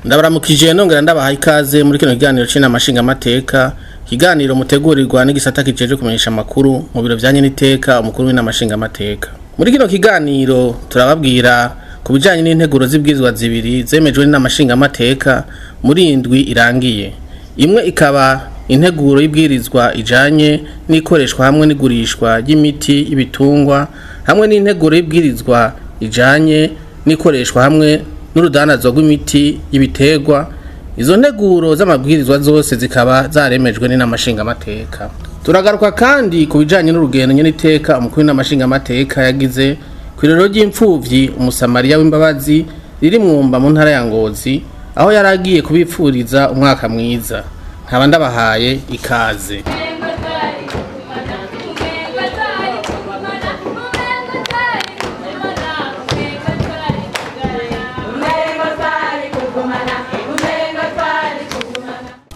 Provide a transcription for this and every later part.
Ndabaramukije nongera ndabaha ikaze muri kino kiganiro c'inama nshingamateka, ikiganiro mutegurirwa n'igisata kijejwe kumenyesha amakuru mu biro vya nyeniteka umukuru w'inama nshingamateka. Muri kino kiganiro turababwira ku bijanye n'integuro z'ibwirizwa zibiri zemejwe n'inama nshingamateka muri indwi irangiye. Imwe ikaba integuro y'ibwirizwa ijanye n'ikoreshwa hamwe n'igurishwa ry'imiti y'ibitungwa hamwe n'integuro y'ibwirizwa ijanye n'ikoreshwa hamwe n'urudandazwa rw'imiti y'ibiterwa. Izo nteguro z'amabwirizwa zose zikaba zaremejwe n'inama nshingamateka. Turagaruka kandi ku bijanye n'urugendo nyeniteka umukuru w'inama nshingamateka yagize kw'irero ry'imfuvyi Umusamariya w'imbabazi riri Mwumba mu ntara ya Ngozi, aho yari agiye kubipfuriza umwaka mwiza. Nkaba ndabahaye ikaze.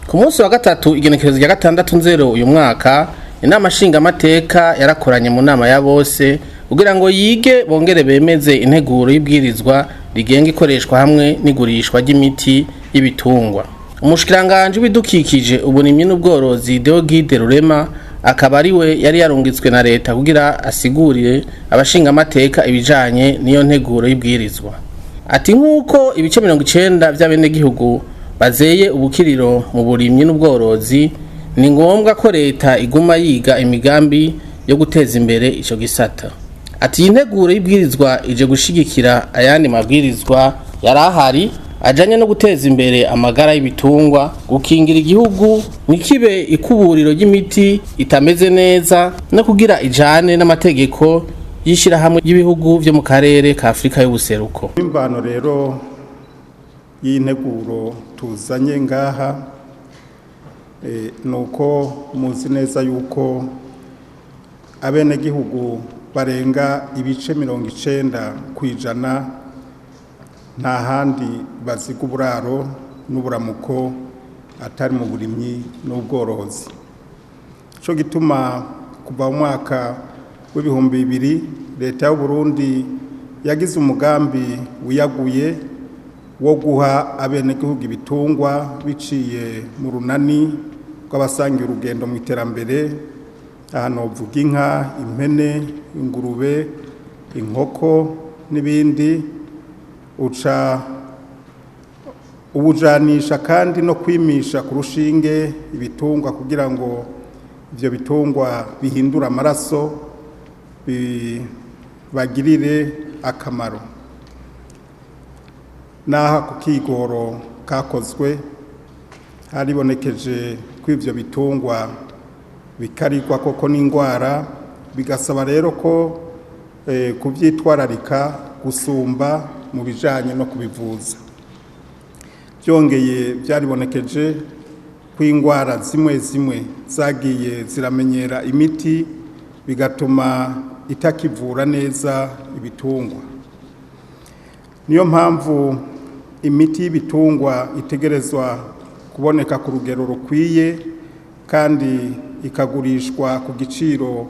Ku munsi wa gatatu, igenekerezo rya 6 Nzero uyu mwaka, inama nshingamateka yarakoranye mu nama ya bose kugira ngo yige bongere bemeze integuro y'ibwirizwa rigenga ikoreshwa hamwe n'igurishwa ry'imiti y'ibitungwa. Umushikiranganji w'ibidukikije, uburimyi n'ubworozi, Deogide Rurema, akaba ari we yari yarungitswe na leta kugira asigurire abashingamateka ibijanye n'iyo nteguro y'ibwirizwa. Ati nk'uko ibice 90 vy'abenegihugu bazeye ubukiriro mu burimyi n'ubworozi, ni ngombwa ko leta iguma yiga imigambi yo guteza imbere ico gisata. Ati iyi nteguro y'ibwirizwa ije gushigikira ayandi mabwirizwa yari ahari ajanye no guteza imbere amagara y'ibitungwa, gukingira igihugu ntikibe ikuburiro ry'imiti itameze neza, no kugira ijane n'amategeko y'ishirahamwe y'ibihugu vyo mu karere ka Afrika y'ubuseruko. Imvano rero y'integuro tuzanye ngaha nuko muzi neza yuko abenegihugu barenga ibice 90% nta handi baziga uburaro n'uburamuko atari mu burimyi n'ubworozi. Ico gituma kuva mu mwaka w'2000 leta y'u Burundi yagize umugambi wiyaguye wo guha abenegihugu ibitungwa biciye mu runani rw'abasangiye urugendo mu iterambere. Aha novuga inka, impene, ingurube, inkoko n'ibindi. Uca ubujanisha kandi no kwimisha ku rushinge ibitungwa kugira ngo ivyo bitungwa bihindure amaraso bibagirire akamaro. Naho ku kigoro kakozwe haribonekeje ko ivyo bitungwa bikarigwa koko n'ingwara, bigasaba rero ko kuvyitwararika gusumba mu bijanye no kubivuza. Byongeye byaribonekeje ko ingwara zimwe zimwe zagiye ziramenyera imiti, bigatuma itakivura neza ibitungwa. Niyo mpamvu imiti y'ibitungwa itegerezwa kuboneka ku rugero rukwiye kandi ikagurishwa ku giciro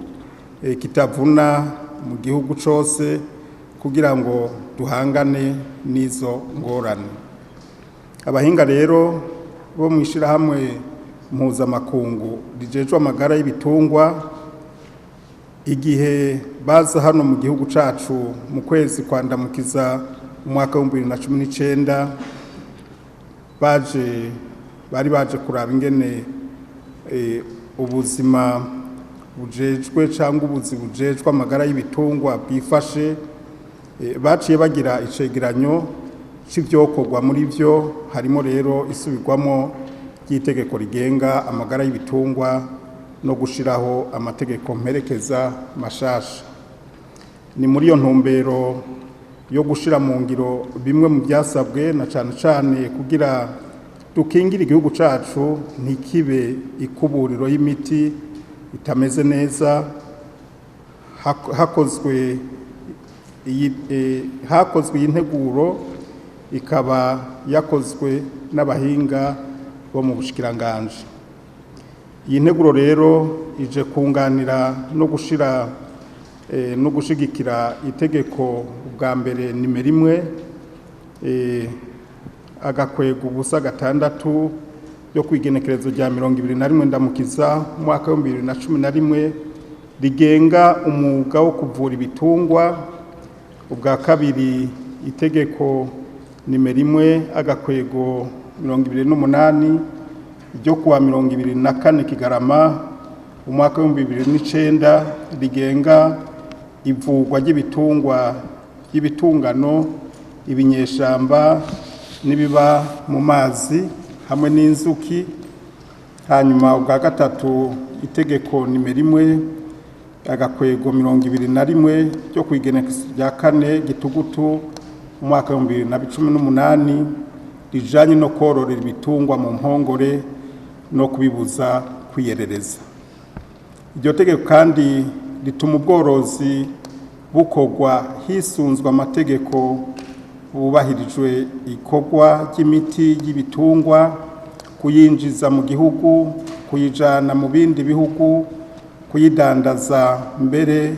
kitavuna mu gihugu cose kugira ngo duhangane n'izo ngorane. Abahinga rero bo mu ishirahamwe mpuzamakungu rijejwe amagara y'ibitungwa, igihe baza hano mu gihugu cacu mu kwezi kwa Ndamukiza umwaka w'2019, baje bari baje kuraba ingene ubuzima bujejwe cyangwa ubuzi bujejwe amagara y'ibitungwa bwifashe, baciye bagira icegeranyo c'ivyokorwa. Muri vyo harimo rero isubirwamo ry'itegeko rigenga amagara y'ibitungwa no gushiraho amategeko mperekeza mashasha. Ni muri iyo ntumbero yo gushira mu ngiro bimwe mu byasabwe, na cane cane kugira dukingire igihugu cacu ntikibe ikuburiro y'imiti itameze neza, hakozwe iyi nteguro, ikaba yakozwe n'abahinga bo mu bushikiranganji. Iyi nteguro rero ije kunganira no gushira no gushigikira itegeko bwa mbere nimero 1. agakwega ubusa 6 yo kwigenekerezo rya 21 Ndamukiza umwaka wa 2011 rigenga umwuga wo kuvura ibitungwa. Ubwa kabiri, itegeko nimero 1 agakwego 28 ryo kuwa 24 Kigarama umwaka wa 2009 rigenga ivugwa ry'ibitungwa y'ibitungano, ibinyeshamba n'ibiba mu mazi hamwe n'inzuki. Hanyuma ubwa gatatu, itegeko nimero 1 agakwego 21 ryo kwigenekerezo rya 4 Gitugutu umwaka wa 2018 rijanye no kororera ibitungwa mu mpongore no kubibuza kwiyerereza. Iryo tegeko kandi rituma ubworozi bukorwa hisunzwe amategeko, bubahirijwe ikorwa ry'imiti y'ibitungwa, kuyinjiza mu gihugu, kuyijana mu bindi bihugu, kuyidandaza, mbere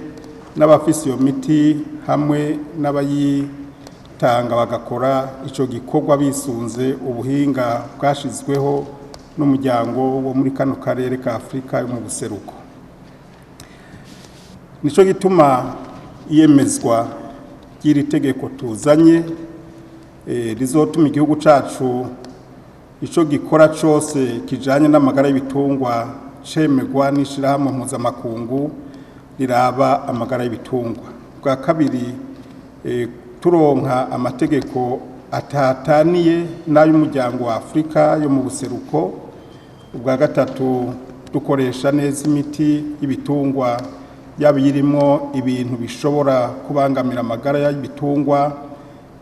n'abafise iyo miti hamwe n'abayitanga bagakora ico gikorwa bisunze ubuhinga bwashizweho n'umuryango wo muri kano karere ka Afrika yo mu buseruko. Nico gituma iyemezwa ry'iri tegeko tuzanye rizotuma igihugu cacu ico gikora cose kijanye n'amagara y'ibitungwa cemegwa n'ishirahamwe mpuzamakungu riraba amagara y'ibitungwa. Bwa kabiri, turonka amategeko atataniye n'ay'umuryango wa Afrika yo mu buseruko. Ubwa gatatu, dukoresha neza imiti y'ibitungwa, yaba irimo ibintu bishobora kubangamira amagara y'ibitungwa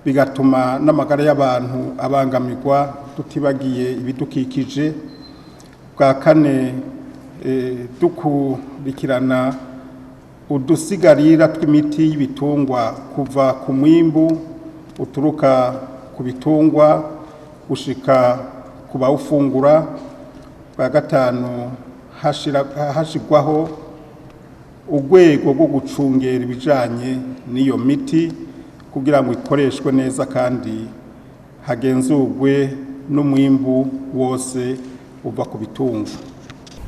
bigatuma n'amagara y'abantu abangamirwa, tutibagiye ibidukikije. Bwa kane, dukurikirana udusigarira tw'imiti y'ibitungwa kuva ku mwimbu uturuka ku bitungwa gushika ku bawufungura. Bwa gatanu, hashirwaho urwego rwo gucungera ibijanye n'iyo miti kugira ngo ikoreshwe neza kandi hagenzurwe n'umwimbu wose uva ku bitungwa.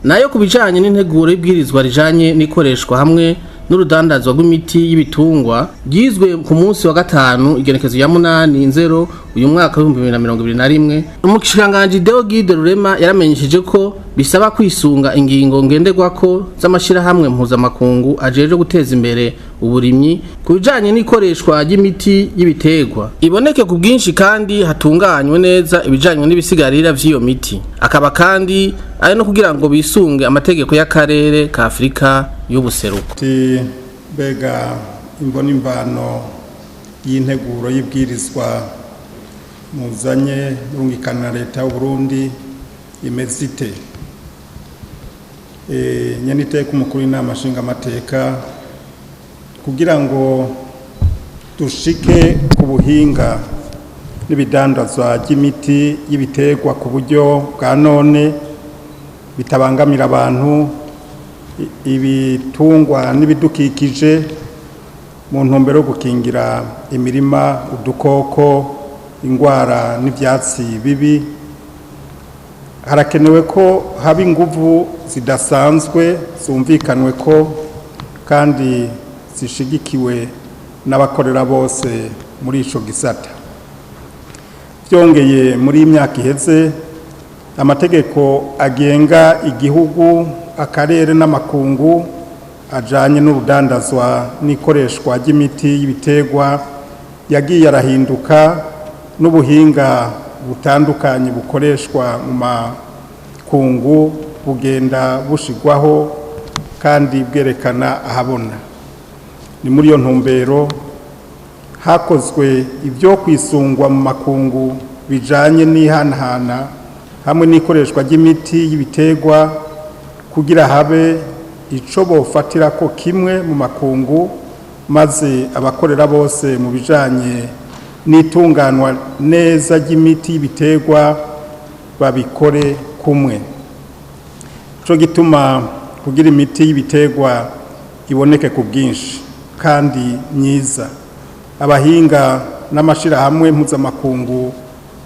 Nayo ku bijanye n'integuro y'ibwirizwa rijanye n'ikoreshwa hamwe n'urudandazwa rw'imiti y'ibitungwa ryizwe ku munsi wa gatanu igenekezo ya 8 Nzero uyu mwaka wa 2021, umushikiranganji Deo Guide Rurema yaramenyesheje ko bisaba kwisunga ingingo ngenderwako z'amashirahamwe mpuzamakungu ajeje guteza imbere uburimyi ku bijanye n'ikoreshwa ry'imiti y'ibiterwa iboneke ku bwinshi kandi hatunganywe neza ibijanye n'ibisigarira vy'iyo miti, akaba kandi ari no kugira ngo bisunge amategeko y'akarere ka Afrika y'ubuseruko. Ati mbega imbona imvano y'integuro y'ibwirizwa muzanye murungikana na leta y'u Burundi imeze ite? Nyene iteka umukuru w'inama nshingamateka, kugira ngo dushike ku buhinga n'ibidandazwa ry'imiti y'ibiterwa ku buryo bwa none bitabangamira abantu, ibitungwa n'ibidukikije, mu ntumbero yo gukingira imirima udukoko, ingwara n'ivyatsi bibi, harakenewe ko haba inguvu zidasanzwe zumvikanwe ko kandi zishigikiwe n'abakorera bose muri ico gisata. Byongeye, muri iyi myaka iheze amategeko agenga igihugu, akarere n'amakungu ajanye n'urudandazwa n'ikoreshwa ry'imiti y'ibiterwa yagiye arahinduka, n'ubuhinga butandukanye bukoreshwa mu makungu bugenda bushigwaho kandi bwerekana ahabona. Ni muri iyo ntumbero hakozwe ibyo kwisungwa mu makungu bijanye n'ihanahana hamwe n'ikoreshwa ry'imiti y'ibiterwa, kugira habe ico bofatira ko kimwe mu makungu, maze abakorera bose mu bijanye n'itunganwa neza ry'imiti y'ibiterwa babikore kumwe. Ico gituma kugira imiti y'ibiterwa iboneke ku bwinshi kandi myiza, abahinga n'amashirahamwe mpuzamakungu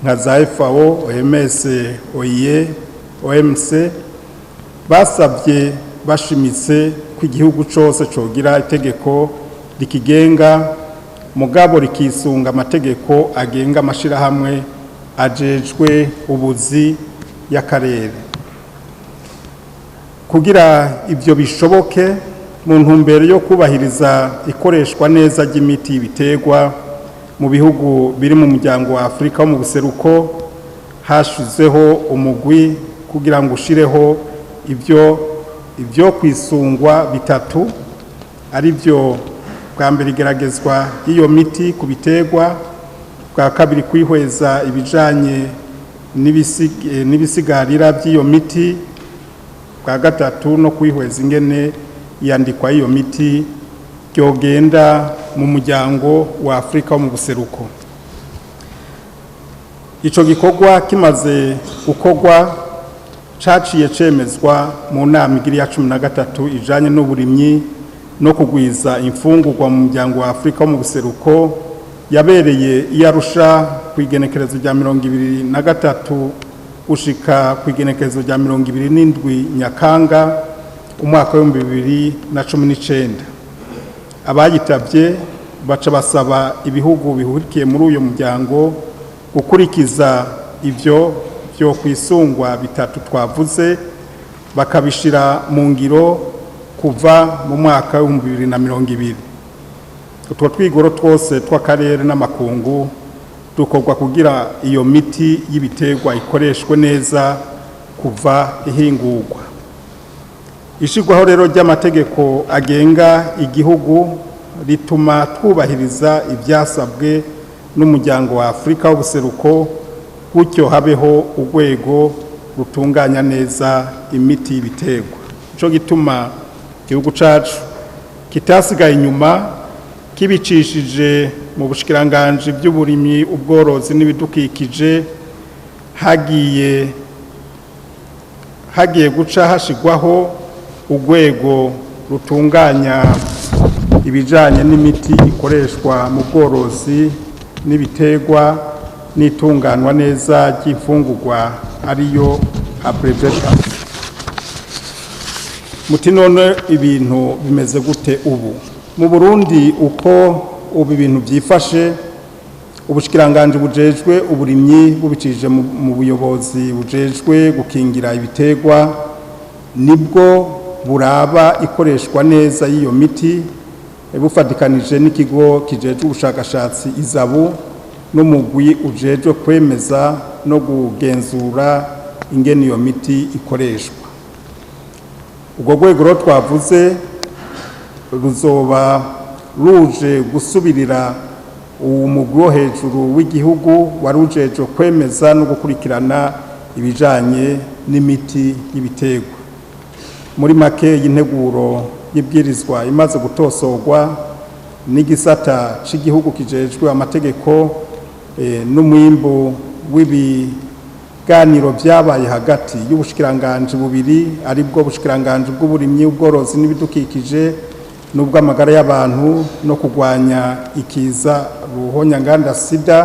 nka za FAO, OMS, OIE, OMC basabye bashimitse ko igihugu cyose cogira itegeko rikigenga, mugabo rikisunga amategeko agenga amashirahamwe ajejwe ubuzi y'akarere. Kugira ibyo bishoboke, mu ntumbero yo kubahiriza ikoreshwa neza ry'imiti y'ibiterwa mu bihugu biri mu muryango wa Afurika wo mu buseruko, hashizeho umugwi kugira ngo ushireho ibyo kwisungwa bitatu, ari byo: bwa mbere, igeragezwa ry'iyo miti ku biterwa; bwa kabiri, kwihweza ibijanye n'ibisigarira by'iyo miti; bwa gatatu, no kwihweza ingene iyandikwa y'iyo miti ryogenda mu muryango wa Afurika wo mu buseruko. Ico gikorwa kimaze gukorwa, caciye cemezwa mu nama igiri ya 13 ijanye n'uburimyi no kugwiza imfungurwa mu muryango wa Afurika wo mu buseruko, yabereye i Arusha ku igenekerezo rya 23 gushika ku igenekerezo rya 27 Nyakanga umwaka w'2019. Abayitavye baca basaba ibihugu bihurikiye muri uyo muryango gukurikiza ivyo byo kwisungwa bitatu twavuze, bakabishira mu ngiro kuva mu mwaka w'2020. Utwo twigoro twose tw'akarere n'amakungu dukorwa kugira iyo miti y'ibiterwa ikoreshwe neza kuva ihingurwa. Ishirwaho rero ry'amategeko agenga igihugu rituma twubahiriza ibyasabwe n'umuryango wa Afurika w'ubuseruko, gutyo habeho urwego rutunganya neza imiti y'ibiterwa. Nico gituma igihugu cacu kitasigaye inyuma, kibicishije mu bushikiranganji by'uburimyi, ubworozi n'ibidukikije, hagiye guca hashigwaho urwego rutunganya ibijanye n'imiti ikoreshwa mu bworozi n'ibiterwa n'itunganwa neza ry'imfungurwa, ariyo ABREVETA. Muti none ibintu bimeze gute ubu mu Burundi? Uko ubu ibintu byifashe, ubushikiranganji bujejwe uburimyi bubicishije mu buyobozi bujejwe gukingira ibiterwa nibwo buraba ikoreshwa neza y'iyo miti, bufatikanije n'ikigo kijejwe ubushakashatsi IZABU n'umugwi ujejwe kwemeza no kugenzura ingene iyo miti ikoreshwa. Ubwo rwego rero twavuze ruzoba ruje gusubirira uwo mugwi wo hejuru w'igihugu wari ujejwe kwemeza no gukurikirana ibijanye n'imiti y'ibiterwa. Muri make, y'integuro y'ibwirizwa imaze gutosorwa n'igisata c'igihugu kijejwe amategeko, n'umwimbu w'ibiganiro vyabaye hagati y'ubushikiranganji bubiri, aribwo bushikiranganji bw'uburimyi, ubworozi n'ibidukikije n'ubw'amagara y'abantu no kurwanya ikiza ruhonyanganda sida,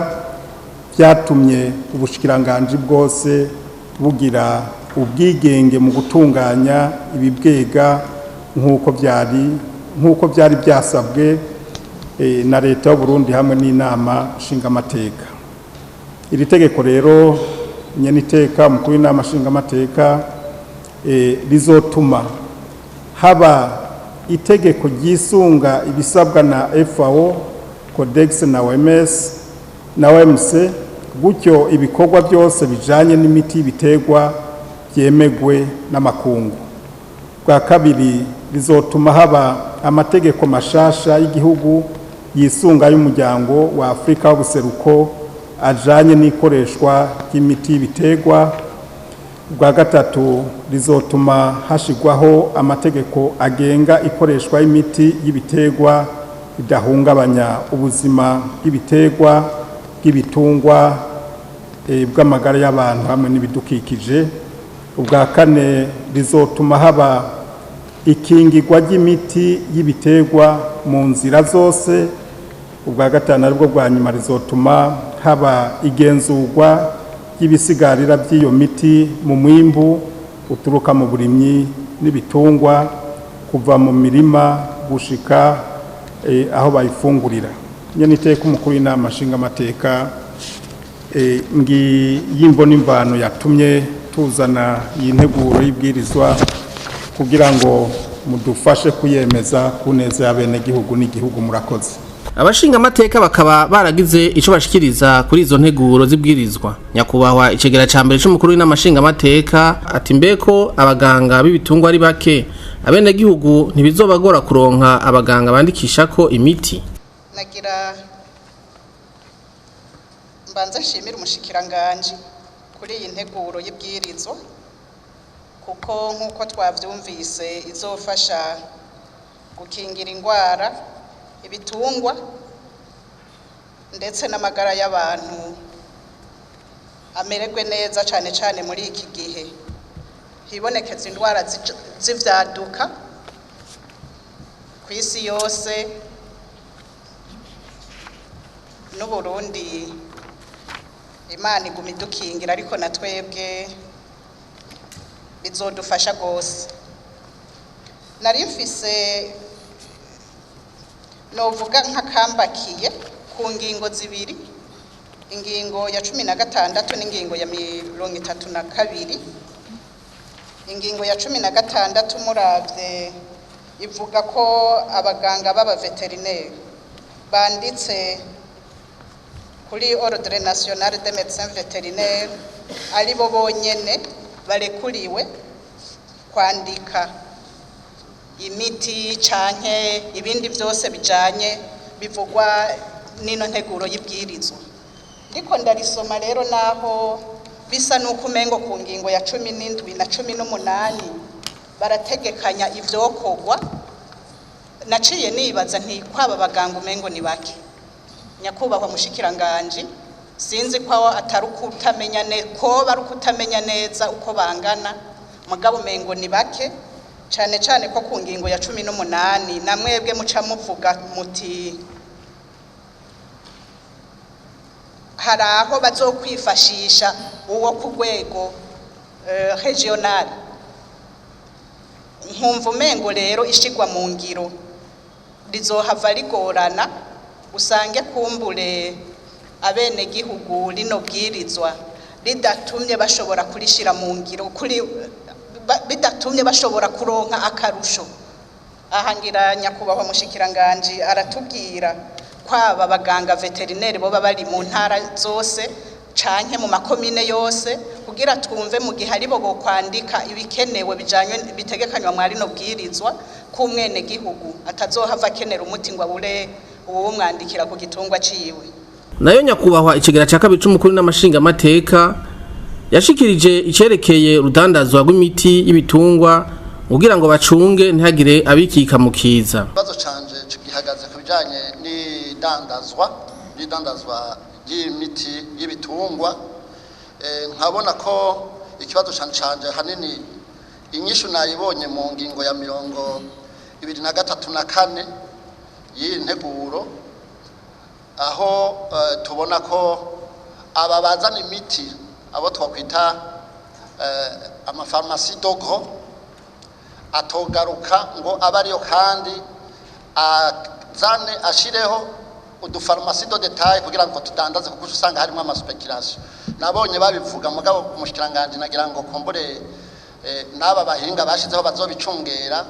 byatumye ubushikiranganji bwose bugira ubwigenge mu gutunganya ibibwega nk'uko byari byasabwe na leta y'u Burundi hamwe n'inama nshingamateka. Iri tegeko rero, nyene iteka umukuru w'inama nshingamateka, rizotuma haba itegeko ryisunga ibisabwa na FAO, Codex na OMS na OMC, gutyo ibikorwa byose bijanye n'imiti y'ibiterwa byemegwe n'amakungu. Bwa kabiri, rizotuma haba amategeko mashasha y'igihugu yisunga y'umuryango wa Afurika w'ubuseruko ajanye n'ikoreshwa ry'imiti y'ibiterwa. Bwa gatatu, rizotuma hashigwaho amategeko agenga ikoreshwa y'imiti y'ibiterwa idahungabanya ubuzima bw'ibiterwa, bw'ibitungwa, bw'amagara y'abantu hamwe n'ibidukikije. Ubwa kane, rizotuma haba ikingirwa ry'imiti y'ibiterwa mu nzira zose. Ubwa gatanu, aribwo bwa nyuma, rizotuma haba igenzurwa ry'ibisigarira by'iyo miti mu mwimbu uturuka mu burimyi n'ibitungwa, kuva mu mirima gushika aho bayifungurira. Nyene iteka umukuru w'inama nshingamateka, ngi y'imvo n'imvano yatumye tuzana iyi nteguro y'ibwirizwa kugira ngo mudufashe kuyemeza ku neza y'abenegihugu n'igihugu. Murakoze. Abashingamateka bakaba baragize ico bashikiriza kuri izo nteguro z'ibwirizwa. Nyakubahwa icegera ca mbere c'umukuru w'inama nshingamateka ati: mbeko abaganga b'ibitungwa ari bake, abenegihugu ntibizobagora kuronka abaganga bandikisha ko imiti? Nagira mbanza nshimire umushikiranganji kuri iyi nteguro y'ibwirizwa, kuko nk'uko twavyumvise izofasha gukingira indwara ibitungwa ndetse n'amagara y'abantu amererwe neza, cane cane muri iki gihe hibonekeza indwara z'ivyaduka ku isi yose n'Uburundi. Imana iguma idukingira, ariko na twebwe bizodufasha rwose. Nari mfise novuga nk'akambakiye ku ngingo zibiri, ingingo ya 16 n'ingingo ya 32. Ingingo ya 16, muravye, ivuga ko abaganga b'abaveterineri banditse kuri Ordre National des Médecins Vétérinaires ari bo bonyene barekuriwe kwandika imiti canke ibindi byose bijanye bivugwa n'ino nteguro y'ibwirizwa. Ndiko ndarisoma rero, naho bisa n'uko umengo ku ngingo ya 17 na 18 barategekanya ivyokorwa, naciye nibaza nti kwaba abaganga umengo ni bake. Nyakubahwa mushikiranganji, sinzi ko atari ukutamenya ne ko bari ukutamenya neza uko bangana, mugabo umengo ni bake, cane cane ko ku ngingo ya 18 na mwebwe muca muvuga muti hari aho bazokwifashisha uwo ku rwego régional. Nkumva umengo rero ishigwa mu ngiro rizohava rigorana, usange kumbure abenegihugu rino bwirizwa ridatumye bashobora kurishira mu ngiro, kuri bidatumye bashobora kuronka akarusho. Aha ngira nyakubahwa mushikiranganji aratubwira kwaba abaganga veterineri boba bari mu ntara zose canke mu makomine yose, kugira twumve mu gihe aribo bokwandika ibikenewe bijanye bitegekanywa mwa rino bwirizwa, k'umwenegihugu atazohava akenera umuti ngo abure uwumwandikira ku gitungwa ciwe. Nayo nyakubahwa icegera ca kabiri c'umukuru n'amashingamateka yashikirije icerekeye urudandazwa rw'imiti y'ibitungwa kugira ngo bacunge ntihagire abikika mu kiza. Ikibazo canje gihagaze ku bijanye n'idandazwa ry'imiti y'ibitungwa. Nkabona ko ikibazo canje hanini inyishu nayibonye mu ngingo ya 23 na 4 y'iyi nteguro, aho tubona ko aba bazana imiti, abo twakwita amafarumasi de gros, atogaruka ngo abe ariyo kandi azane ashireho udufarumasi de détail kugira ngo tudandaze, kuko usanga harimo ama spéculation. Nabonye babivuga, mugabo umushikiranganje nagira ngo kumbure n'aba bahinga bashizeho bazobicungera,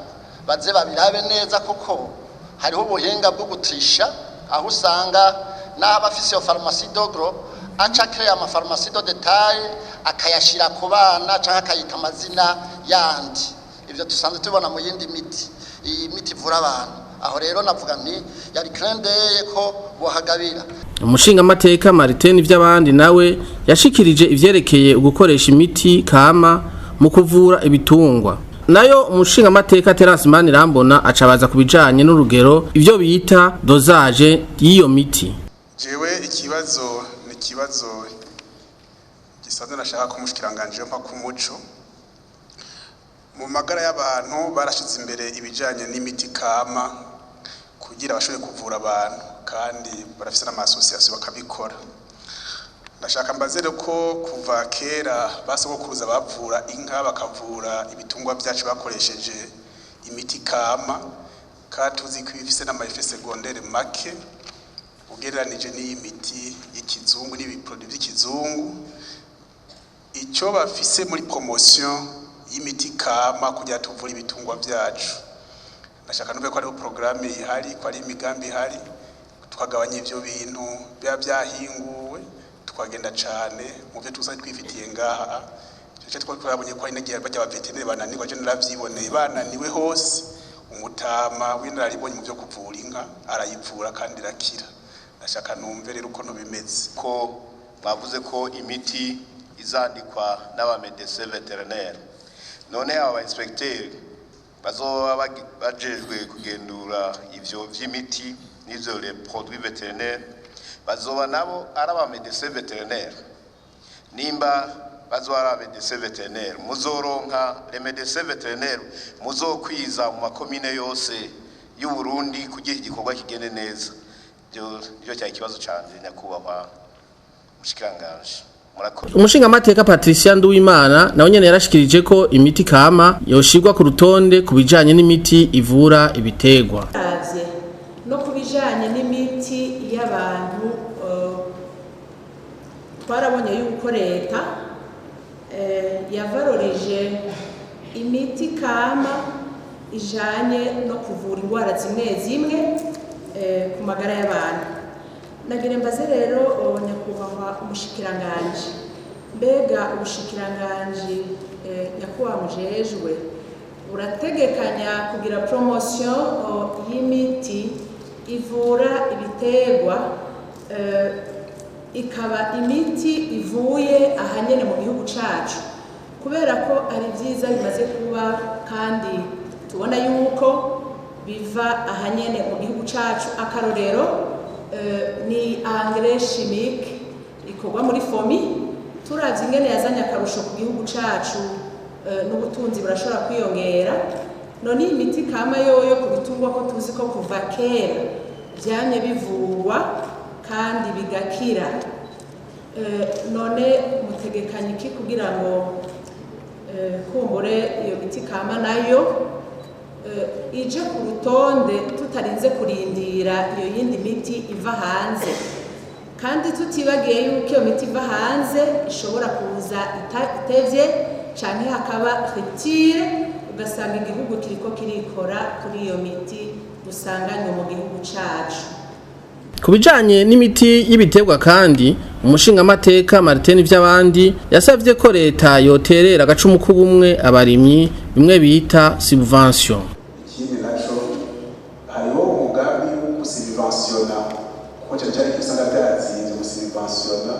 baze babirabe neza, kuko hariho ubuhinga bwo gutrisha, aho usanga n'abafise iyo pharmacie de gros aca créer ama pharmacie de détail, akayashira ku bana canke akayita amazina yandi. Ivyo dusanzwe tubona mu yindi miti, iyi miti ivura abantu. Aho rero navuga nti yari crendeye ko bohagabira. Umushingamateka Martin Ivy'abandi nawe yashikirije ivyerekeye ugukoresha imiti kama mu kuvura ibitungwa. Nayo umushingamateka Terence Manirambona acabaza ku bijanye n'urugero, ivyo bita dosage y'iyo miti. Jewe ikibazo ni ikibazo gisanzwe nashaka ko umushikiranganje mpa ku muco. Mu magara y'abantu barashize imbere ibijanye n'imiti kama kugira bashobore kuvura abantu. Kandi barafise n'ama associations bakabikora. Ndashaka mbaze rero ko kuva kera basogokuruza bavura inka, bakavura ibitungwa byacu bakoresheje imiti kama, kandi tuzi ko ibifise n'ama effets secondaires make ugereranije n'iyi miti y'ikizungu n'ibi produits by'ikizungu. Icyo bafise muri promotion y'imiti kama kugira tuvure ibitungwa byacu, ndashaka numve ko hariho programme ihari, ko ari imigambi ihari, tukagabanya ivyo bintu biba byahinguwe, tukagenda cane mu byo tuza twifitiye ngaha. Icyo twari twabonye ko hari n'igihe bajya aba vétérinaires bananirwa, je naravyiboneye, bananiwe hose. Umutama w'inararibonye mu byo kuvura inka arayivura kandi irakira. Ndashaka numve rero uko bimeze. Ko bavuze ko imiti izandikwa n'aba médecins vétérinaires, none aba ba inspecteurs bazoba bajejwe kugendura ivyo vy'imiti n'ivyo les produits vétérinaires, bazoba nabo ari aba médecins vétérinaires? Nimba bazoba ari aba médecins vétérinaires, muzoronka les médecins vétérinaires muzokwiza mu makomine yose y'u Burundi kugira igikorwa kigende neza? Ibyo nicyo cyari ikibazo canje, nyakubahwa mushikiranganji, murakoze. Umushingamateka Patricia Nduwimana nawe nyene yarashikirije ko imiti kama yoshirwa ku rutonde ku bijanye n'imiti ivura ibitegwa. Turavye no ku bijanye n'imiti y'abantu, twarabonye yuko leta yavalorije imiti kama ijanye no kuvura indwara zimwe zimwe ku magara y'abantu. Nagira mbaze rero, nyakubahwa umushikiranganji, mbega ubushikiranganji nyakubahwa mujejwe burategekanya kugira promotion y'imiti ivura ibitegwa, ikaba imiti ivuye ahanyene mu gihugu cacu, kubera ko ari byiza bimaze kuba kandi tubona yuko biva ahanyene mu gihugu cacu? Akarorero ni engrais chimique ikorwa muri FOMI. Turavye ingene yazanye akarusho ku gihugu cacu, n'ubutunzi burashobora kwiyongera. None iyi miti kama yoyo ku bitungwa, ko tuzi ko kuva kera vyamye bivurwa kandi bigakira, none mutegekanya iki kugira ngo kumbure iyo miti kama nayo ije ku rutonde, tutarinze kurindira iyo yindi miti iva hanze, kandi tutibagiye yuko iyo miti iva hanze ishobora kuza itevye canke hakaba rupture, ugasanga igihugu kiriko kirikora kuri iyo miti dusanganywe mu gihugu cacu? Ku bijanye n'imiti y'ibiterwa kandi, umushingamateka Martin Vyabandi yasavye ko leta yoterera agacumu k'ubumwe abarimyi, bimwe bita subvention. Ikindi naco, hariho umugambi wo gusubventiona, kuko cyane cyane ko usanga byazinze, gusubventiona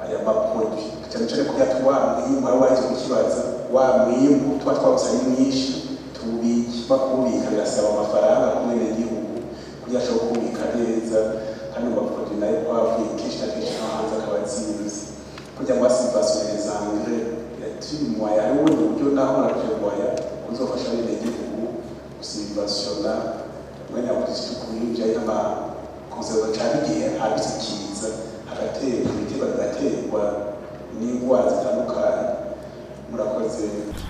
aya ma produits, cyane cyane kugira wa mwimbu wari waje kukibaza, wa mwimbu tuba twabuze ari mwinshi tuwubike. Bakuwubika birasaba amafaranga ku mwenegihugu kugira ashobore kuwubika neza, kandi mu ma produits nayo kuba avuye kenshi na kenshi no hanze akaba azinze, kugira ngo basubventione les engrais yatimoya. Hariho ubundi buryo naho muraprevoya kuzofasha abenegihugu gusubventiona umwanya wa kubijanye n'ama conservation, cyane igihe habitse ikiza hagaterwa ibiterwa bigaterwa n'indwara zitandukanye? Murakoze.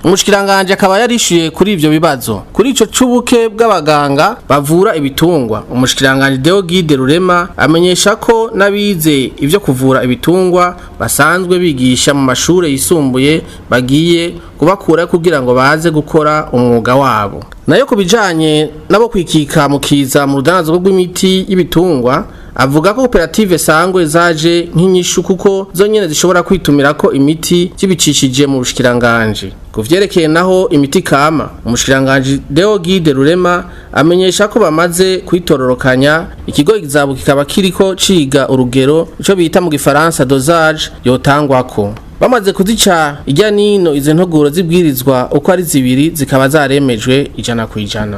Umushikiranganje akaba yarishuye kuri ivyo bibazo. Kuri ico c'ubuke bw'abaganga bavura ibitungwa, umushikiranganje Deo Guide Rurema amenyesha ko n'abize ivyo kuvura ibitungwa basanzwe bigisha mu mashure yisumbuye bagiye kubakura kugira ngo baze gukora umwuga wabo. Nayo ku bijanye nabo kwikika mu kiza mu rudandazo rw'imiti y'ibitungwa, avuga ko koperative sangwe zaje nk'inyishu, kuko zonyene zishobora kwitumira ko imiti zibicishije mu bushikiranganje. Ku vyerekeye naho imiti kama, umushikiranganje Deo Guide Rurema amenyesha ko bamaze kwitororokanya, ikigo izabu kikaba kiriko ciga urugero, ico bita mu gifaransa dosage, yotangwako. Bamaze kuzica ijya nino izo ntoguro zibwirizwa uko ari zibiri, zikaba zaremejwe 100%.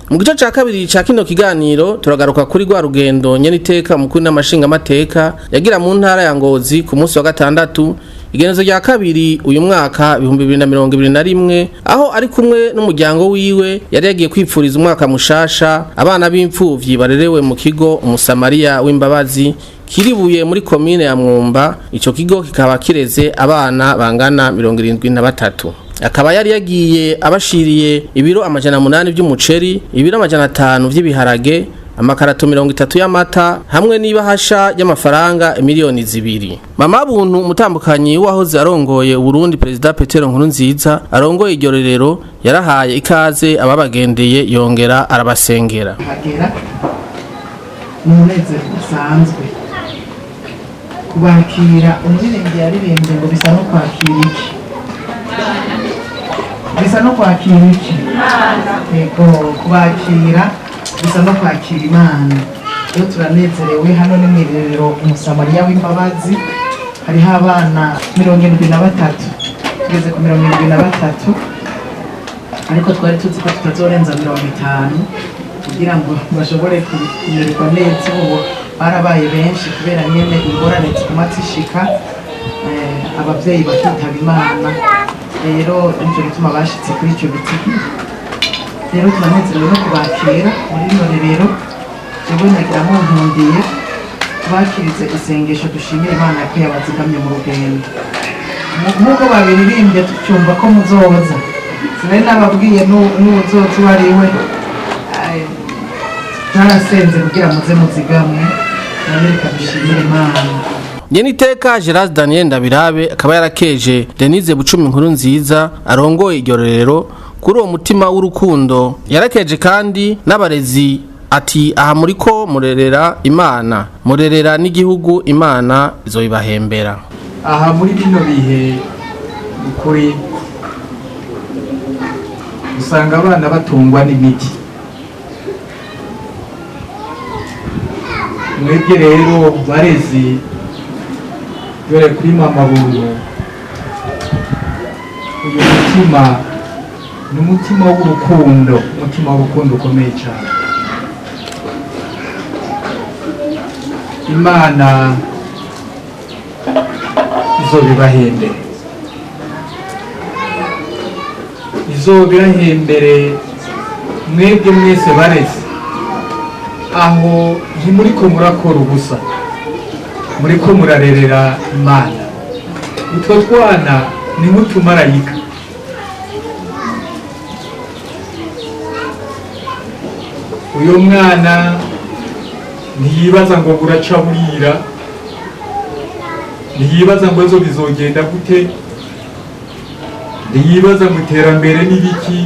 Mu gice ca kabiri ca kino kiganiro turagaruka kuri rwa rugendo nyeniteka mukuru n'amashinga mateka yagira mu ntara ya Ngozi ku munsi wa gatandatu. igenezo rya kabiri uyu mwaka 2021, aho ari kumwe n'umuryango wiwe yari yagiye kwipfuriza umwaka mushasha abana b'imfuvyi barerewe mu kigo Umusamariya w'imbabazi kiribuye muri komine ya Mwumba. Ico kigo kikaba kireze abana bangana 73. Akaba yari yagiye abashiriye ibiro 800 by'umuceri, ibiro 500 by'ibiharage, amakarato 30 y'amata hamwe n'ibahasha y'amafaranga 2 miliyoni. Mama Buntu, umutambukanyi wahoze arongoye Burundi, President Petero Nkurunziza, arongoye iryo rerero, yarahaye ikaze ababagendeye yongera arabasengera. Hagera ni umunezero udasanzwe kubakira. Umuririmbyi yaririmbye ngo bisa no kwakira iki? Bisa no kwakira iki? Yego, kubakira bisa no kwakira Imana. Rero turanezerewe. Hano ni mu irerero Umusamariya w'imbabazi, hariho abana 73. Tugeze ku 73, ariko twari tuzi ko tutazorenza 50 kugira ngo bashobore kumererwa neza. Ubu barabaye benshi kubera nyene ingorane ziguma zishika, abavyeyi bakitaba Imana. Rero nico gituma bashitse kuri ico biti. Rero turanezerewe no kubakira muri rino rerero. Jewe nagira munkundiye tubakirize isengesho, dushimire Imana ko yabazigamye mu rugendo. Nk'uko babiririmbye, tucyumva ko muzoza, sinari nababwiye n'uwuzoza uwo ari we. Ai, twarasenze kugira muze muzigamwe. None reka dushimire Imana. Nyeniteka Gerard Daniel Ndabirabe akaba yarakeje Denise Bucumi Nkuru Nziza arongoye iryo rerero kuri uwo mutima w'urukundo. Yarakeje kandi n'abarezi, ati: "Aha muriko murerera Imana, murerera n'igihugu, Imana izoibahembera." Aha muri bino bihe, ukuri usanga abana batungwa n'imiti. Mwebwe rero barezi, dore kuri Mama Buntu, uyu mutima ni umutima w'urukundo, umutima w'urukundo ukomeye cyane. Imana izobibahembere, izobibahembere mwebwe mwese barezi. Aho ntimuriko murakora ubusa, muriko murarerera Imana. Utwo twana ni nk'utumarayika. Uyu mwana ntiyibaza ngo buraca burira, ntiyibaza ngo ejo bizogenda gute, ntiyibaza ngo iterambere n'ibiki.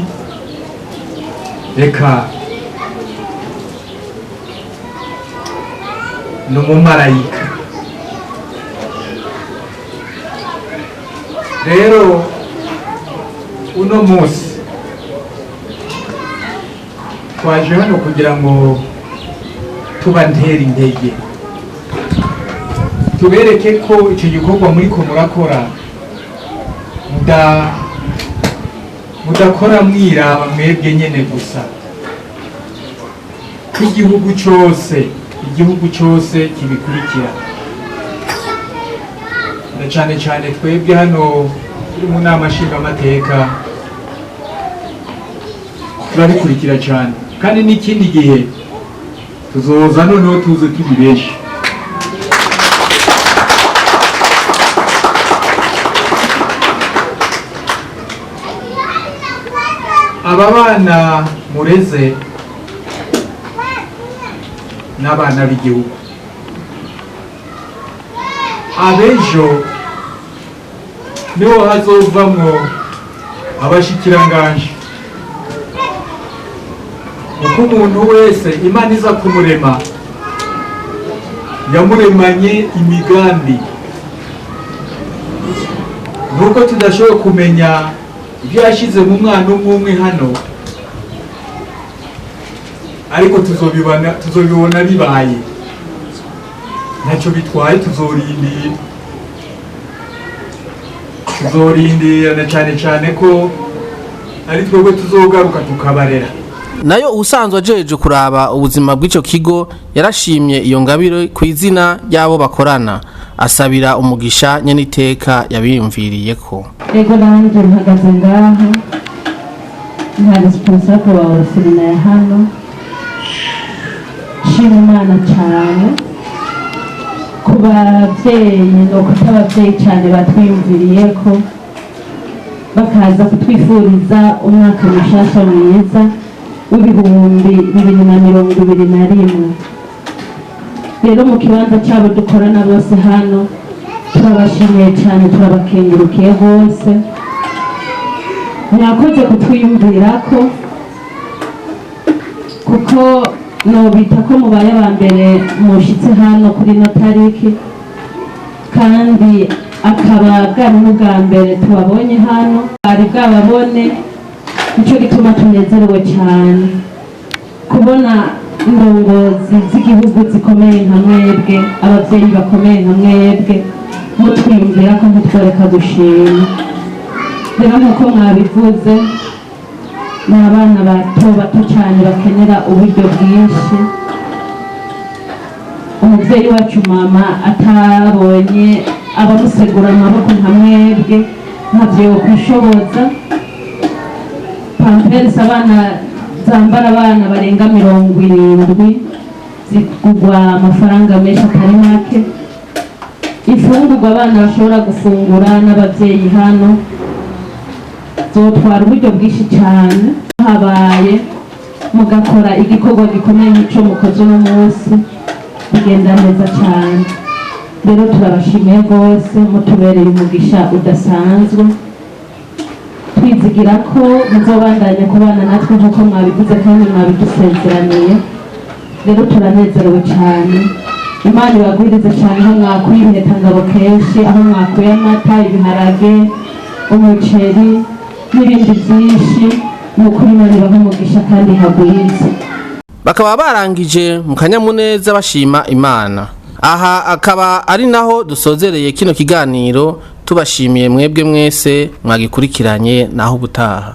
Reka, ni umumarayika. Rero uno munsi twaje hano kugira ngo tubantere intege, tubereke ko icyo gikorwa muriko murakora mudakora mwiraba mwebwe nyene gusa, ko igihugu cose, igihugu cose kibikurikira, na cane cane twebwe hano turi mu nama nshingamateka turabikurikira cane. Kandi n'ikindi gihe tuzoza, noneho tuze turi benshi. Aba bana mureze n'abana b'igihugu abejo, niho hazovamwo abashikiranganje, kuko umuntu wese Imana iza kumurema yamuremanye imigambi. Nuko tudashoboye kumenya ibyo yashyize mu mwana umwe umwe hano, ariko tuzobibona, tuzobibona bibaye. Ntacyo bitwaye, tuzorindira, tuzorindira, na cyane cyane ko ari twebwe tuzogaruka tukabarera. Nayo ubusanzwe ajeje kuraba ubuzima bw'ico kigo yarashimye iyo ngabire ku izina ry'abo bakorana, asabira umugisha nyeniteka yabiyumviriyeko. Ego, nanjye mpagaze ngaha nka responsable wa orphelinat ya hano. Nshima Imana cyane ku babyeyi, ni ukuta ababyeyi cyane batwiyumviriye ko bakaza kutwifuriza umwaka mushasha mwiza w'2021. Rero mu kibanza cyabo dukorana bose hano, turabashimiye cyane, turabakengurukiye hose. Mwakoze kutwiyumvira ko kuko nobita ko mubaye aba mbere mushitse hano kuri ino tariki, kandi akaba bwari n'ubwa mbere tubabonye hano, bari bwababone. Nicyo gituma tunezerewe cyane kubona indongozi z'igihugu zikomeye nka mwebwe, ababyeyi bakomeye nka mwebwe, mutwiyumvira ko mutwereka gushima. Rero nk'uko mwabivuze, ni abana bato bato cyane bakenera uburyo bwinshi. Umubyeyi wacu mama atabonye abamusegura amaboko nka mwebwe, ntabyo kwishoboza. Pampers abana zambara, abana barenga 70, zigurwa amafaranga menshi atari make. Ifungurwa abana bashobora gufungura n'ababyeyi hano zotwara uburyo bwinshi cyane. Habaye mugakora igikorwa gikomeye nk'icyo mukoze uno munsi, bigenda neza cyane. Rero turabashimiye rwose, mutubereye umugisha udasanzwe. Twizigira ko muzobandanya kubana natwe nk'uko mwabivuze kandi mwabidusezeraniye. Rero turanezerewe cyane. Imana ibagwirize cyane aho mwakuye impetangabo kenshi, aho mwakuye amata, ibiharage, umuceri n'ibindi byinshi. Ni ukuri Imana ibahe umugisha kandi ihagwirize. Bakaba barangije mu kanyamuneza bashima Imana. Aha akaba ari naho dusozereye kino kiganiro, tubashimiye mwebwe mwese mwagikurikiranye. Naho ubutaha.